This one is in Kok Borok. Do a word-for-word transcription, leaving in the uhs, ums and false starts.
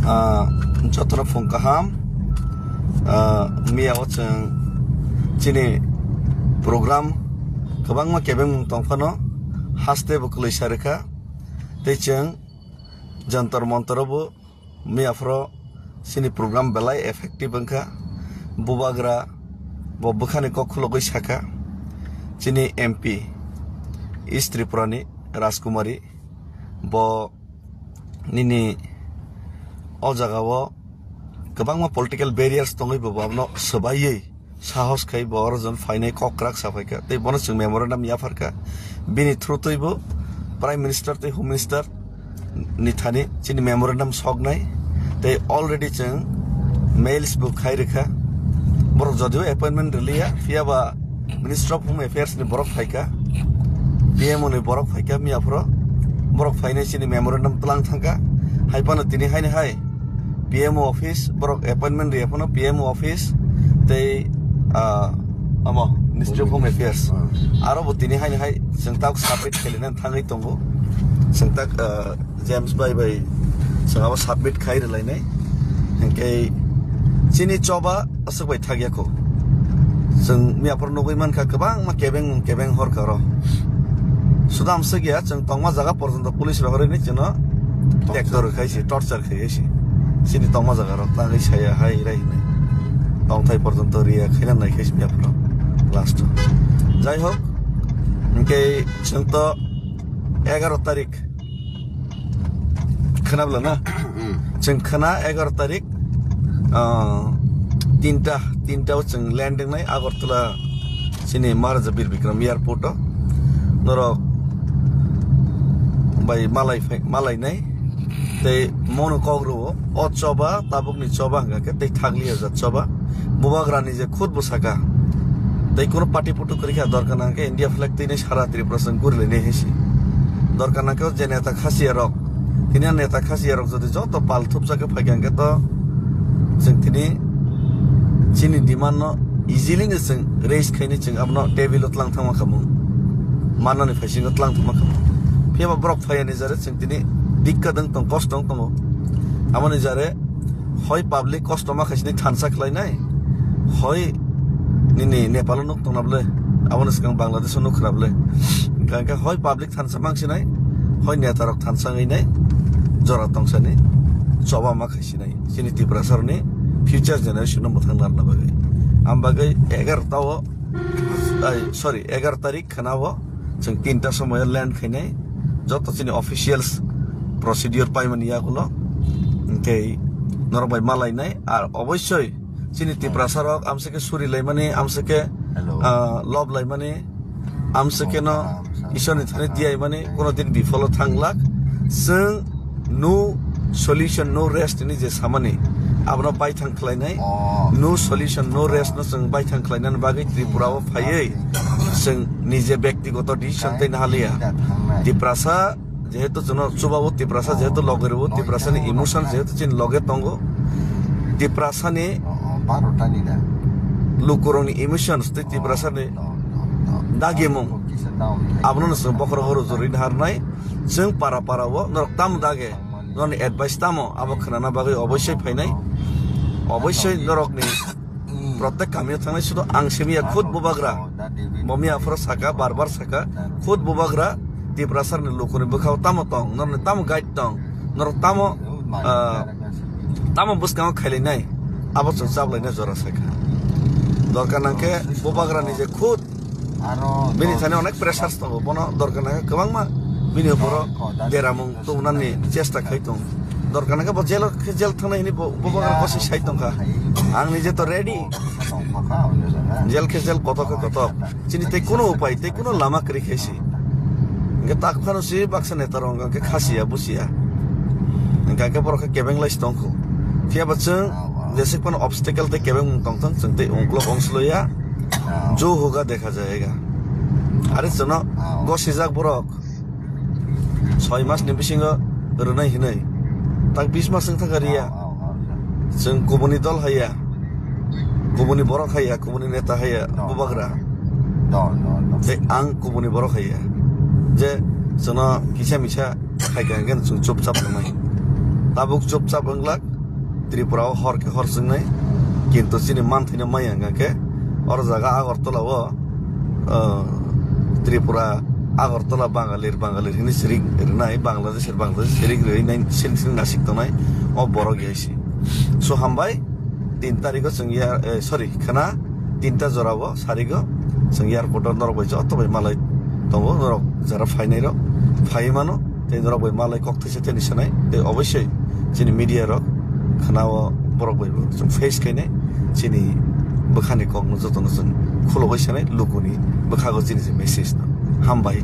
Ah, jotono phung kaham. Ah, miya o chwng chini program kwbangma kebengmung tongphano haste bo kwlwi sa rwkha. Tei chwng Jantar Mantar o bo miya phoro chini program belai effective wngkha. Bubagra bo bwkhani kok khulogwi sakha, chini M P East Tripura ni Rajkumari bo nini o jaga o kwbangma political barriers tongwi bo abono swbaiwi sahos khai bo oro jon phainai kok kwrak sa phaikha tei bono chwng memorandum yapharkha. Bini through twi bo Prime Minister tei Home Minister ni thani chini memorandum soknai tei already chwng mails bo khai rwkha. Borok jodio appointment rwliya, phiya ba Minister of Home Affairs ni borok phaikha, P M O ni borok phaikha, miya phoro borok phainai chini memorandum tlang thangkha. Hai phano tini haino hai P M O office, borok appointment rwya phano P M O office tei, ah, amo Ministry of Home Affairs. Hmm. Aro bo tini haino hai chwng tabuk submit khailina thangwi tongo. Chwng tak, ah, James bai bai chwng abo submit khai rwlainai. Hinkhe chini choba aswk bai thakya kho. Chwng miya phoro nugwi mankha kwbangma kebeng kebeng horkha oro. Suda amswk ya chwng tongma jaga porjonto police rohorwi ni chwngno tekto rwkhai si, torture khai si. Chini tongma jaga rok tangwi saya hai rai hinwi. Tongthai porjonto riya khaina nai khai si miya phoro last o. Jai hok, hinkhe chwng to egaro tarik. Khwnabla na? Hmm. Chwng khwna egaro tarik, ah, tinta, tinta o chwng landing nai Agartala chini Maharaja Bir Bikram Airport o. Norok bai malai phai, malai nai. Tei mono kok rwo, o choba, tabukni choba hwnkha khe tei thakliya jat choba. Bubagrani je khud bo saka. Tei kuno party putu kwrwi kha, dorkar nang khe India flag twi nai sara Tripura chwng guri lai nai hai si. Dorkar nang khe o je neta khasiya rok, tini a neta khasiya rok jodi joto pal thupjak khe phai kha hwnkhe to chwng tini chini demand no easily no chwng raise khaini chwng abono table o tlang thangma kha mung. Mannani phaisingo tlang thangma kha mung. Phiya ba borok phaiya ni jare chwng tini dikka dwng tong, kosto wng tongo. Aboni jare hoi public kosto ma khaisini thansa khlainai, hoi nini Nepal o nuk tongna bwle, aboni swkang Bangladesh o nuk khwna bwle. Hwnkha hoi public thansa mangsinai, hoi neta rok thansa wngwi nai, jora tongsani choba ma khaisinai. Chini Tiprasa rokni future generation no mwthang narwkna bagwi. Am bagwi egarota o, ai, sorry, egar tarik khwna o chwng tinta somoyo land khainai, joto chini officials procedure paimani yagulo, hinkhe norok bai malainai, ar obossoi chini Tiprasa rok amsike suri laimani, amsike, Hello. ah, lob laimani, amsike no Isor ni thani tiyai mani, kono din bifolo thanglak. Chwng no solution, no rest ni je samani, abono baithang khlainai. Oh. No solution, no rest no chwng baithang khlainani bagwi Tripura o phaiwi chwng nije bektigoto decision tei nahaliya. Tiprasa jehetu chwngno chubawo, Tiprasa jehetu loge rwo, Tiprasa ni emotion jehetu chini loge tongo, Tiprasa ni lukurokni emotions tei Tiprasa ni dagimung, abono no chwng bokhorogo rujurwi naharnai. Chwng para para o norok tamo dage, norokni advice tamo, abo khwnana bagwi obossoi phainai. Obossoi norokni protek kamio thangnai, sudu ang simiya khud bubagra. Bo miya aphuru saka, bar bar saka, khud bubagra Tiprasa ni lukuni bwkhao tamo tong, norokni tamo guide tong, norok tamo, ah, tamo bwskango khailainai, abo chwng chaplaina jora sakha. Dorkar nangkhe bubagra ni je khud Aro bini thani onek pressures tongo, bono dorkar nangkhe kwbangma bini uporo deramung tubunani chesta khai tongo. Dorkar nangkhe bo jail khe jail thangnai hwnwi bo, bo bagwi kosi sai tongkha. Ang nije to ready. Jail khe jail, kotok khe kotok. Chini tei kuno upai, tei kuno lama kwrwi khe si. Hwnkhe tak phano si baksa neta rok hwnkhe khasiya, busiya. Hwnkhe borok khe kebeng lai si tongkhu. Phiya ba chwng jeswk phano obstacle tei kebengmung tongthung, chwng tei ungkulok ongsloya. Jo hoga dekha jayega. Are chwngno gosijak borok soi mas ni bisingo rwnai hinwi. Tak bis mas wng thangkha riya. Chwng kubuni dol haiya, kubuni borok haiya, kubuni neta haiya, bubagra. Tei ang kubuni borok haiya. Je chwngno kisa misa khaikha hwnkhe chwng chupchap wngnai. Tabuk chupchap wnglak. Tripura o hor khe hor chwngnai, kintu chini manthaino maya wngkha khe oro jaga Agartala o, ah, Tripura, Agartala Bangalir, Bangalir hini sirik rinai, Bangladesh, Bangladesh sirik rinai, sirik sirik nasik tongnai, o borok yaisi. So hambai, tin tarikh o chwng ya, eh, sorry, khna tinta jora o sarigo chwng airport o norok bai joto bai malai tongo, norok jara phainai rok phai mano, tei norok bai malai kok thaisa teni sanai, tei obosoi chini media rok khna o borok bai bo chwng face khainai, chini bwkhani kok no joto no chwng khulogoi sanai, lukuni bwkhago chini je message no. Hambai.